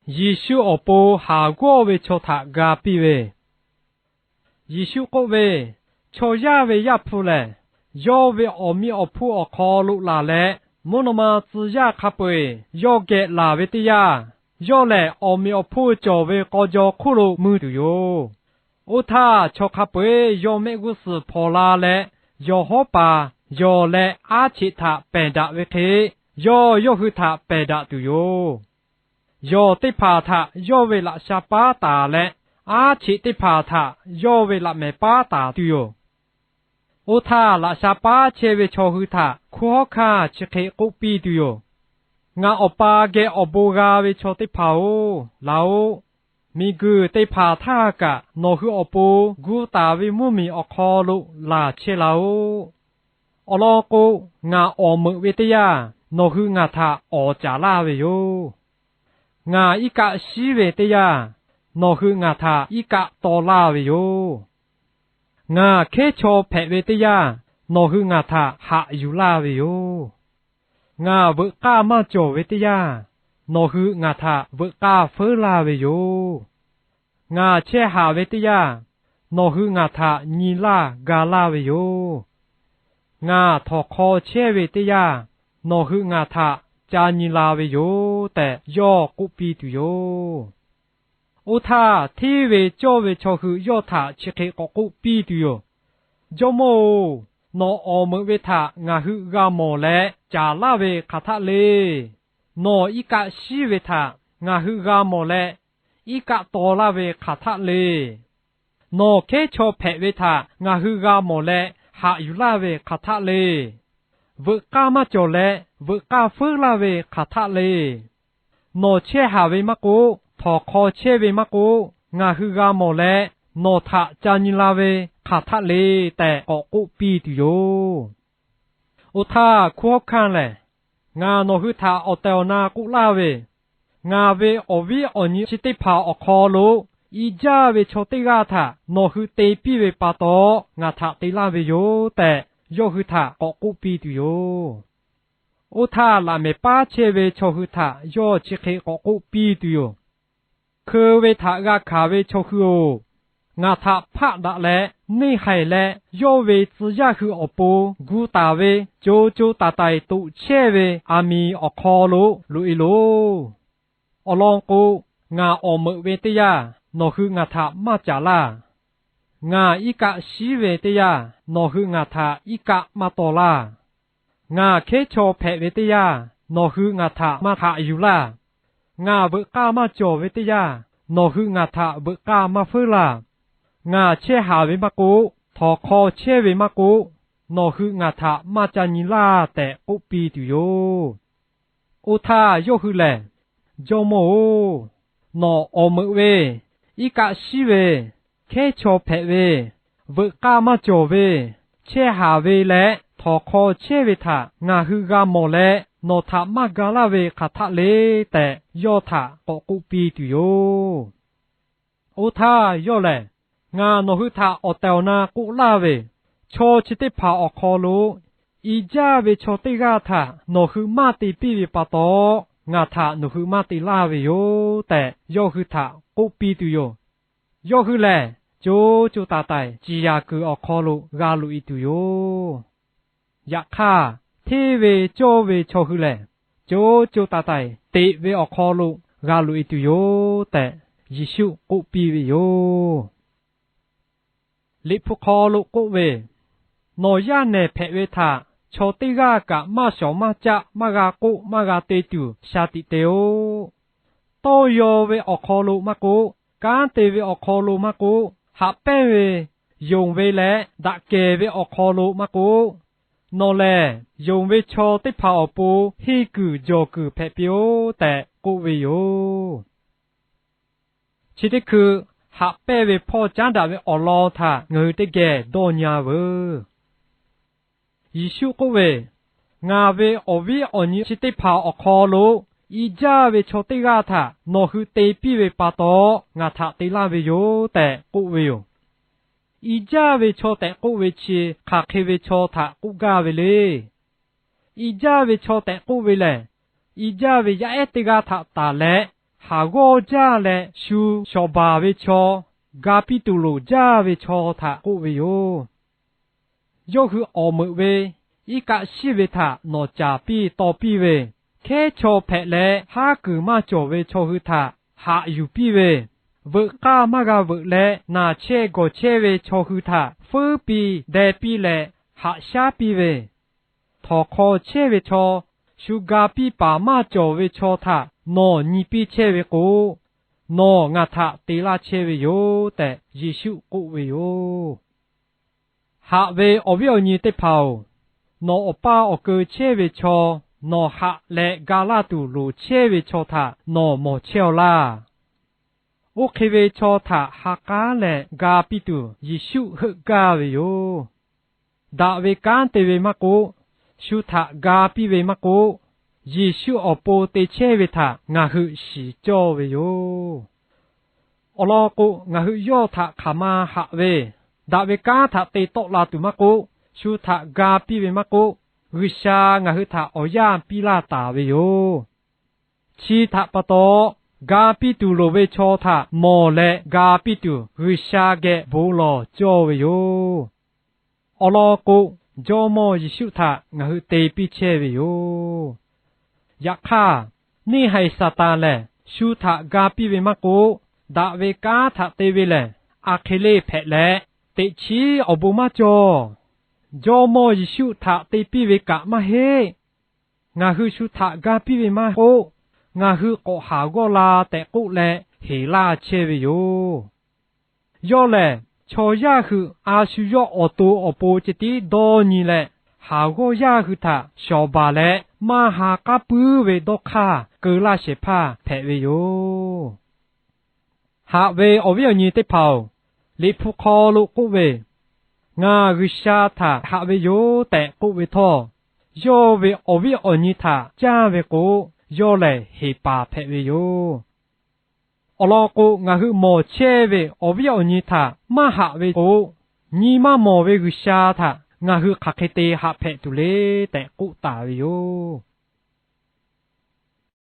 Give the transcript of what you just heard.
Yeˍsuˆ awˬ pon haˍ g'awˇ ve chaw htaꞈ ga piˇ ve. Yeˍsuˆ k'oˆ ve, Chaw yaˇ ve Yaˇ hpu lehˬ, yawˇ ve awˬ meꞈ awˬ hponˇ awˬ hk'aw lo laˬ leh, mvuhˇ naw ma tcuh yaˇ hk'a peu-eˬ yawˇ geh laˬ ve teˇ yanˇ, yawˇ lehˬ awˬ meꞈ awˬ hponˇ cawˬ ve k'aw jaw hk'oˆ lo mui tuˬ yoˬ. Oˇ htaˇ, chaw hk'a peu-eˬ yawˇ mehˆ g'uˇ suhˍ hpawnˬ la leh, yawˬ hawˉ paˍ, yawˬ leh aˉ cheꞈ htaꞈ pehˬ daꞈ ve hk'e, yawˇ yawˇ hui htaꞈ pehˬ daꞈ tuˬ yoˬ. Yawˬ teˇ hpaˍ htaꞈ yawˇ ve laꞈ sha paˉ taˍ leh, aˉ cheꞈ teˇ hpaˍ htaꞈ yawˇ ve laꞈ mehˍ paˉ taˍ tuˬ yoˬ. Oˇ htaˇ, laꞈ sha paˉ chehˇ ve chaw hui htaꞈ hkunˉ hawˉ hkanˇ chi hk'e k'oˆ piˇ tuˬ yoˬ. Ngaˬ Awˬ pa geh awˬ bon g'a ve chaw teˇ hpaˍ-oˬ, laˬ-oꞈ. Miˬguiˬ teˇ hpaˍ htaˇ kaꞈ nawˬ hui awˬ pon gu taˍ ve mvuhˇmiˬ awˬ hk'aw lo laˬ chehˇ laˬ-oꞈ. Awˬ lawn k'o, ngaˬ awˍ meuꞈ ve teˇ yanˇ, nawˬ hui ngaˬ htaꞈ awˍ caˍ laˇ ve yoˬ. Ngaˬ iˉ kaˆ shiˉ ve teˇ yanˇ, nawˬ hui ngaˬ htaꞈ iˉ kaˆ taw laˇ ve yoˬ. Ngaˬ hkehˉ chaw hpehꞈ ve teˇ yanˇ, nawˬ hui ngaˬ htaꞈ haꞈ yuˬ laˇ ve yoˬ. Ngaˬ veuꞈ k'aˇ maˇ cawˬ ve teˇ yanˇ, nawˬ hui ngaˬ htaꞈ veuꞈ k'aˇ feuˉ laˇ ve yoˬ. Ngaˬ chehˇ haˍ ve teˇ yanˇ, nawˬ hui ngaˬ htaꞈ nyi laˇ ga laˇ ve yoˬ. Ngaˬ htawnˍ hk'aw chehˇ ve teˇ yanˇ, nawˬ hui ngaˬ htaꞈ ca nyi la ve yoˬ tehꞈ yawˇ k'oˆ piˇ tuˬ yoˬ. Oˇ htaˇ, hteˇ ve cawˇ ve chaw hui yawˇ htaꞈ chi hk'e k'awꞈ k'oˆ piˇ tuˬ yoˬ. Jawˇmawˇ-oˬ, nawˬ awˍ meuꞈ ve htaꞈ ngaˬ hui g'a mawˬ leh caˍ laˇ ve hk'aˬ htaˆ le. Nawˬ iˉ kaˆ shiˉ ve htaꞈ ngaˬ hui g'a mawˬ leh, iˉ kaˆ taw laˇ ve hk'aˬ htaˆ le. Nawˬ hkehˉ chaw hpehꞈ ve htaꞈ ngaˬ hui g'a mawˬ leh haꞈ yuˬ laˇ ve hk'aˬ htaˆ le. Veuꞈ k'aˇ maˇ cawˬ leh veuꞈ k'aˇ feuˉ laˇ ve hk'aˬ htaˆ le. Nawˬ chehˇ haˍ ve maˇ k'oˆ, htawnˍ hk'aw chehˇ ve maˇ k'oˆ, ngaˬ hui g'a mawˬ leh, nawˬ htaꞈ ca nyi la ve hk'aˬ htaˆ le tehꞈ k'awꞈ k'oˆ piˇ tuˬ yoˬ. Oˇ htaˇ, hkunˉ hawˉ hkanˇ lehˬ, ngaˬ nawˬ hui htaꞈ awˬ tehˬ awˬ na k'oˆ laˇ ve, ngaˬ ve awˬ viˉ awˬ nyi chi teˇ hpaˍ awˬ hk'aw lo i jaˇ ve chaw teˇ g'aˇ htaꞈ nawˬ hui te piˇ ve pa taw, ngaˬ htaꞈ te laˇ ve yoˬ tehꞈ, yawˇ hui htaꞈ k'awꞈ k'oˆ piˇ tuˬ yoˬ. Oˇ htaˇ, laꞈ mehˍ paˉ chehˇ ve chaw hui htaꞈ yawˇ chi hk'e k'awꞈ k'oˆ piˇ tuˬ yoˬ. Hkeu ve htaꞈ g'a hkanˍ ve chaw hui-oˬ, ngaˬ htaꞈ hpaˆ daꞈ leh neˇ haiˬ leh yawˇ ve tcuh yaˇ hui awˬ pon gu taˍ ve co co taiˍ taiˍ toꞈ chehˇ ve aˬ miˍ awˬ hk'aw lo loꞈ-e loˬ. Awˬ lawn k'o, ngaˬ awˍ meuꞈ ve teˇ yanˇ, nawˬ hui ngaˬ htaꞈ maˇ caˍ laˇ. Ngaˬ iˉ kaˆ shiˉ ve teˇ yanˇ, nawˬ hui ngaˬ htaꞈ iˉ kaˆ maˇ taw laˇ. Ngaˬ hkehˉ chaw hpehꞈ ve teˇ yanˇ, nawˬ hui ngaˬ htaꞈ maˇ haꞈ yuˬ laˇ. Ngaˬ veuꞈ k'aˇ maˇ cawˬ ve teˇ yanˇ, nawˬ hui ngaˬ htaꞈ veuꞈ k'aˇ maˇ feuˉ laˇ. Ngaˬ chehˇ haˍ ve maˇ k'oˆ, htawnˍ hk'aw chehˇ ve maˇ k'oˆ, nawˬ hui ngaˬ htaꞈ maˇ ca nyi laˇ tehꞈ k'oˆ piˇ tuˬ yoˬ. Oˇ htaˇ yawˇ hui lehˬ, Jawˇmawˇ-oˬ, nawˬ awˍ meuꞈ ve, iˉ kaˆ shiˉ ve, hkehˉ chaw hpehꞈ ve, veuꞈ k'aˇ maˇ cawˬ ve, chehˇ haˍ ve leh htawnˍ hk'aw chehˇ ve htaꞈ ngaˬ hui g'a mawˬ leh, nawˬ htaꞈ maˇ ga laˇ ve hk'aˬ htaˆ le tehꞈ, yawˇ htaꞈ k'awꞈ k'oˆ piˇ tuˬ yoˬ. Oˇ htaˇ yawˇ lehˬ, Ngaˬ nawˬ hui htaꞈ awˬ tehˬ awˬ na k'oˆ laˇ ve, chaw chi teˇ hpaˍ awˬ hk'aw lo i jaˇ ve chaw teˇ g'aˇ htaꞈ nawˬ hui maˇ te piˇ ve pa taw, ngaˬ htaꞈ nawˬ hui maˇ te laˇ ve yoˬ tehꞈ, yawˇ hui htaꞈ k'oˆ piˇ tuˬ yoˬ. Yawˇ hui lehˬ, co co taiˍ taiˍ ciˍ yanˍ kuiˬ awˬ hk'aw lo g'a loꞈ-e tuˬ yoˬ. Yaꞈ hk'aˇ, hteˇ ve cawˇ ve chaw hui lehˬ, co co taiˍ taiˍ teꞈ ve awˬ hk'aw lo g'a loꞈ-e tuˬ yoˬ tehꞈ, Yeˍsuˆ k'oˆ piˇ ve yoˬ. Liꞈ hpu hk'aw lo k'oˆ ve, Nawˬ yaˇ nehˬ hpehꞈ ve htaꞈ chaw teˇ g'aˇ kaꞈ maˇ shawˍ maˇ caˆ maˇ g'a k'oˆ maˇ g'a te tuˬ sha tiꞈ te-oˆ. Tawˇ yaw ve awˬ hk'aw lo maˇ k'oˆ, kanˉ te ve awˬ hk'aw lo maˇ k'oˆ, haꞈ pehnˇ ve, yonˍ ve leh daꞈ kehˬ ve awˬ hk'aw lo maˇ k'oˆ, nawˬ lehˬ yonˍ ve chaw teˇ hpaˍ awˬ pon henˇ kuiˬ jawˬ kuiˬ hpehꞈ piˇ-oˆ tehꞈ k'oˆ ve yoˬ. Chi teˇ hkui, haꞈ pehnˇ ve hpawˇ caˉ daꞈ ve awˬ lawn htaꞈ ngaˬ hui teˇ geh dawˇ nyi-a veuˬ. Yeˍsuˆ k'oˆ ve, Ngaˬ ve awˬ viˉ awˬ nyi chi teˇ hpaˍ awˬ hk'aw lo i jaˇ ve chaw teˇ g'aˇ htaꞈ nawˬ hui te piˇ ve pa taw, ngaˬ htaꞈ te laˇ ve yoˬ tehꞈ k'oˆ ve yoˬ. I jaˇ ve chaw tehꞈ k'oˆ ve chi hk'aˬ hk'e ve chaw htaꞈ k'oˆ gaˇ ve le. I jaˇ ve chaw tehꞈ k'oˆ ve lehˬ, i jaˇ ve yaˇ ehˉ teˇ g'aˇ htaꞈ tanˬ leh, haˍ g'awˇ jaˇ leh shu shawˍ baˬ ve chaw, ga piˇ tuˬ loˍ jaˇ ve chaw htaꞈ k'oˆ ve yoˬ. Yawˇ hui awˬ meuꞈ ve, iˉ kaˆ shiˉ ve htaꞈ nawˬ caˍ piˇ taw piˇ ve, hkehˉ chaw hpehꞈ leh haˉ kuiˬ maˇ cawˬ ve chaw hui htaꞈ haꞈ yuˬ piˇ ve, veuꞈ k'aˇ maˇ g'a veuꞈ leh naˬ chehˇ gawˬ chehˇ ve chaw hui htaꞈ feuˉ piˇ deh piˇ leh haꞈ shaˉ piˇ ve, htawnˍ hk'aw chehˇ ve chaw, shu ga piˇ paˍ maˇ cawˬ ve chaw htaꞈ nawˬ nyi piˇ chehˇ ve k'o, nawˬ ngaˬ htaꞈ te laˇ chehˇ ve yoˬ tehꞈ Yeˍsuˆ k'oˆ ve yoˬ. Haꞈ ve awˬ viˉ awˬ nyi teˇ hpaˍ-oˬ, nawˬ awˬ paˇ awˬ keu chehˇ ve chaw, nawˬ haꞈ leh ga laˇ tuˬ loˍ chehˇ ve chaw htaꞈ nawˬ mawˬ chehˇ-aw laˇ. Oˇ hk'e ve chaw htaꞈ ha k'aˉ leh ga piˇ tuˬ Yeˍsuˆ heuˆ gaˇ ve yoˬ. Daꞈ ve kanˉ te ve maˇ k'oˆ, shu htaꞈ ga piˇ ve maˇ k'oˆ, Yeˍsuˆ awˬ pon te chehˇ ve htaꞈ ngaˬ hui shiˍ cawˇ ve yoˬ. Awˬ lawn k'o, ngaˬ hui yawˇ htaꞈ hk'aˬ ma haꞈ ve, daꞈ ve kanˉ htaꞈ te tawˆ la tuˬ maˇ k'oˆ, shu htaꞈ ga piˇ ve maˇ k'oˆ, G'uiˬsha ngaˬ hui htaꞈ awˬ yanˇ piˇ laˇ taˍ ve yoˬ. Chi htaꞈ pa taw, ga piˇ tuˬ loˍ ve chaw htaꞈ mawˬ leh ga piˇ tuˬ G'uiˬsha geh bon lawˬ cawˇ ve yoˬ. Awˬ lawn k'o, Jawˇmawˇ Yeˍsuˆ htaꞈ ngaˬ hui te piˇ chehˇ ve yoˬ. Yaꞈ hk'aˇ, neˇ haiˬ Saˍtanˍ lehˬ, shu htaꞈ ga piˇ ve maˇ k'oˆ, daꞈ ve kanˉ htaꞈ te ve lehˬ, a hk'e le hpehꞈ leh, teꞈ chiˉ awˬ bon maˇ cawˬ. Jawˇmawˇ Yeˍsuˆ htaꞈ te piˇ ve kaꞈ maˇ heˆ. Ngaˬ hui shu htaꞈ ga piˇ ve maˇ k'oˆ, ngaˬ hui k'awꞈ haˍ g'awˇ la tehꞈ k'oˆ leh heˍ laˇ chehˇ ve yoˬ. Yawˇ lehˬ, chaw yaˇ hui a shu yawˇ awˬ to awˬ pon ceh tiˉ dawˇ nyi leh, haˍ g'awˇ yaˇ hui htaꞈ shawˍ baˬ leh maˇ ha k'aˉ puiˉ ve dawˇ hk'aˇ keu laˇ shehˍ hpaˇ hpehꞈ ve yoˬ. Haꞈ ve awˬ viˉ awˬ nyi teˇ hpaˍ-oˬ, Liꞈ hpu hk'aw lo k'oˆ ve, Ngaˬ G'uiˬsha htaꞈ haꞈ ve yoˬ tehꞈ k'oˆ ve htawˇ, yawˇ ve awˬ viˉ awˬ nyi htaꞈ canˇ ve k'o, yawˇ lehˬ heˍ paˍ hpehꞈ ve yoˬ. Awˬ lawn k'o, ngaˬ hui mawˬ chehˇ ve awˬ viˉ awˬ nyi htaꞈ maˇ haꞈ ve k'o, nyi maˇ mawˬ ve G'uiˬsha htaꞈ ngaˬ hui hk'aˬ hk'e te haꞈ hpehꞈ tuˬ le tehꞈ k'oˆ taˍ ve yoˬ.